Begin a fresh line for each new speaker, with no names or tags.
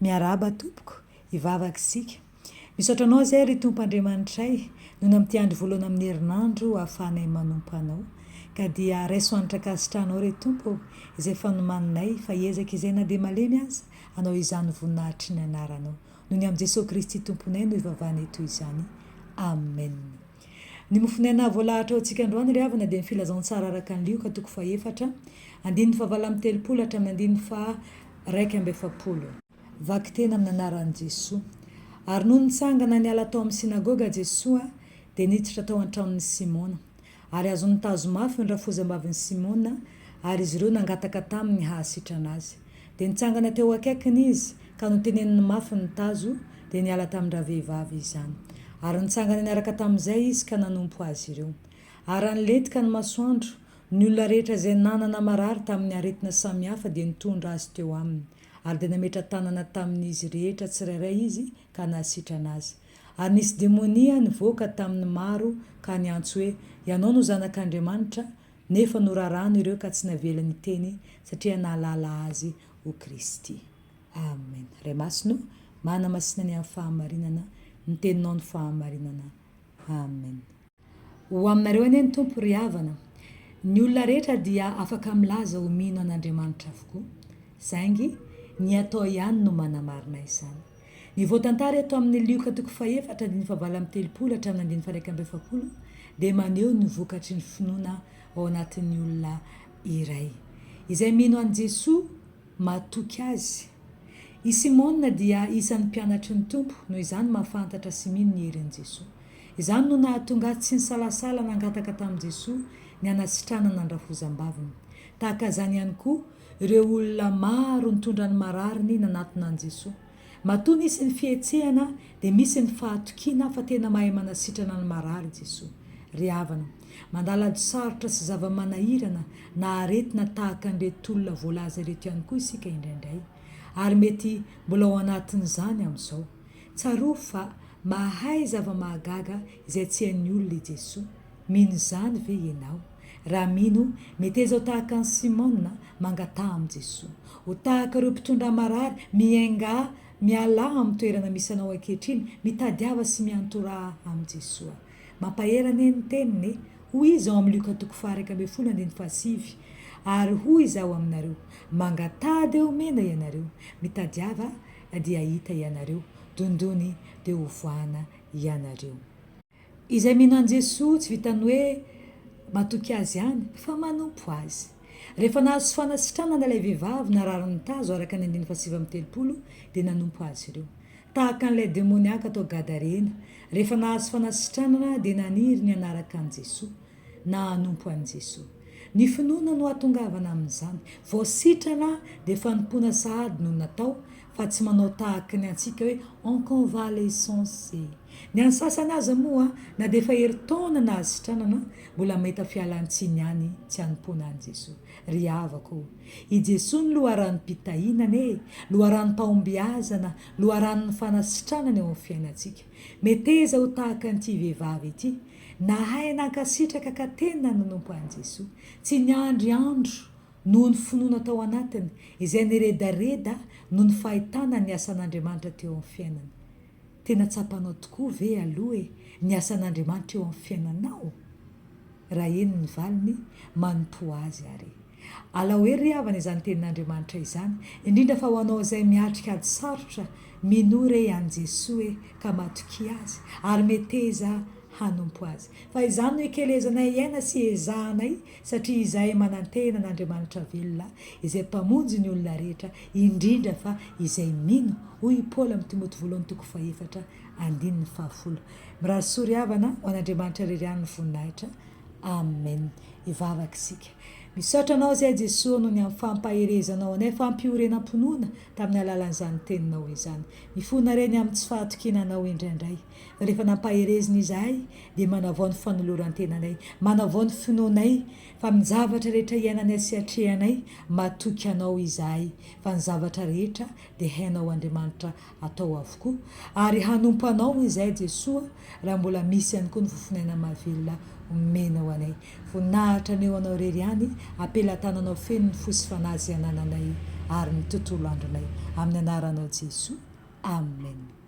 Miarahaba tompoko, hivavaka isika. Misaotra Anao izay ry Tompo Andriamanitray, noho ny amin'ity andro voalohany amin'ny herinandro ahafahanay manompo Anao. Ka dia raiso hanitra ankasitrahanao re Tompo ô, izay efa nomaninay, fa hiezaka izay na dia malemy aza, hanao izany voninahitry ny Anaranao. Noho ny amin'i Jesoa Kristy Tomponay no ivavahanay toy izany. Amen. Ny mofonaina voalahatra ho antsika androany ry havana dia ny Filazantsara araka an'i Lioka toko fahefatra, andininy fahavalo amby 30 hatramin'ny andininy faha 41. Vakiteny amin'ny anaran'i Jesoa. Ary nony nitsangana niala tao amin'ny synagoga Jesoa, dia niditra tao an-tranon'i Simona. Ary azon'ny tazo mafy ny rafozam-bavin'i Simona, ary izy ireo nangataka taminy hahasitrana azy. Dia nitsangana teo akaikiny izy, ka noteneniny mafy ny tazo, dia niala tamin-dravehivavy izany. Ary nitsangana niaraka tamin'izay izy ka nanompo azy ireo. Ary raha nilentika ny masoandro, ny olona rehetra izay nanana marary tamin'ny aretina samihafa dia nitondra azy teo aminy. Ary dia nametra-tanana tamin'izy rehetra tsirairay izy ka nahasitrana azy. Ary nisy demonia nivoaka tamin'ny maro ka niantso hoe, Ianao no Zanak'Andriamanitra, nefa norarano ireo ka tsy navelany hiteny satria nahalala azy ho Kristy. Amen. Ray Masina o, manamasina ny amin'ny fahamarinana, ny teninao no fahamarinana. Amen. Ho aminareo anie ny Tompo ry havana. Ny olona rehetra dia afaka milaza ho mino an'Andriamanitra avokoa, saingy ny atao ihany no manamarina izany. Ny voatantara eto amin'ny Lioka toko fahefatra andininy fahavalo amby 30 hatramin'ny andininy faha 41 dia maneho ny vokatry ny finoana ao anatin'ny olona iray. Izay mino an'i Jesoa matoky Azy. I Simona dia isan'ny mpianatry ny Tompo, noho izany mahafantatra sy mino ny herin'i Jesoa. Izany no nahatonga azy tsy nisalasala nangataka tamin'i Jesoa ny hanasitranana ny rafozam-baviny. Tahaka izany ihany koa ireo olona maro nitondra ny marariny nanatona an'i Jesoa. Matoa nisy ny fihetsehana dia misy ny fahatokiana fa tena mahay manasitrana ny marary i Jesoa. Ry havana, mandala ady sarotra sy zava-manahirana na aretina tahaka an'ireto olona voalaza ireto ihany koa isika indraindray, ary mety mbola ao anatin'izany amin'izao. Tsarovy fa mahay zava-mahagaga izay tsy hain'ny olona i Jesoa. Mino izany ve ianao? Raha mino, meteza ho tahaka an'i Simona, mangataha amin'i Jesoa. Ho tahaka ireo mpitondra marary, miaingà, mialà amin'ny toerana misy anao ankehitriny, mitadiava sy miantoraha amin'i Jesoa. Mampahery anie ny teniny e! Hoy Izy ao amin'ny Lioka toko faha-11 andininy fahasivy, Ary hoy Izaho aminareo, mangataha dia homena ianareo, mitadiava dia hahita ianareo, dondony dia hovoahana ianareo. Izay mino an'i Jesoa tsy vitan'ny hoe matoky Azy ihany fa manompo Azy. Rehefa nahazo fanasitranana ilay vehivavy narary ny tazo araka ny andininy faha-39 dia nanompo Azy ireo. Tahaka an'ilay demoniaka tao Gadarena, rehefa nahazo fanasitranana dia naniry ny hanaraka an'i Jesoa na hanompo an'i Jesoa. Ny finoana no hahatongavana amin'izany. Vao sitrana dia fanompoana sahady no natao fa tsy manao tahaky ny antsika hoe en convalescence. Ny an'ny sasany aza moa na dia efa herintaona nahasitranana mbola mahita fialan-tsiny ihany tsy hanompoana an'i Jesoa. Ry havako o! I Jesoa no loharanom-pitahiana anie e! Loharanom-pahombiazana, loharanon'ny fanasitranana eo amin'ny fiainantsika. Meteza ho tahaka an'ity vehivavy ity, nahay nankasitraka ka tena nanompo an'i Jesoa. Tsy niandry andro noho ny finoana tao anatiny, izay niredareda noho ny fahitana ny asan'Andriamanitra teo amin'ny fiainany. Tena tsapanao tokoa ve aloha e ny asan'Andriamanitra eo amin'ny fiainanao? Raha eny ny valiny, manompoa Azy ary. Alao hery ry havana izany tenin'Andriamanitra izany, indrindra fa ho anao izay miatrika ady sarotra, minoa re an'i Jesoa e, ka matokia Azy, ary meteza hanompo Azy. Fa izany no ikelezanay aina sy ezahanay, satria izahay manantena an'Andriamanitra velona, izay Mpamonjy ny olona rehetra, indrindra fa izay mino, hoy i Paoly amin'ny Timoty voalohany toko fahefatra andininy fahafolo. Mirary soa ry havana, ho an'Andriamanitra irery ihany ny voninahitra. Amen. Hivavaka isika. Misaotra Anao izahay Jesoa noho ny amin'ny fampaherezanao anay, fampiorenam-pinoana tamin'ny alalan'izany Teninao izany. Mifona re ny amin'ny tsy fahatokiana Anao indraindray. Fa rehefa nampaherezina izahay dia manavao ny fanoloran-tenanay, manavao ny finoanay fa amin'ny zavatra rehetra iainanay sy atrehanay, matoky Anao izahay fa ny zavatra rehetra dia hainao Andriamanitra atao avokoa. Ary hanompo Anao izahay Jesoa raha mbola misy ihany koa ny fofon'aina mahavelona omenao anay. Voninahitra anie ho Anao irery ihany, ampelatananao feno ny fo sy fanahy izay anananay. ary ny tontolo andronay. Amin'ny anaranao Jesoa. Amen.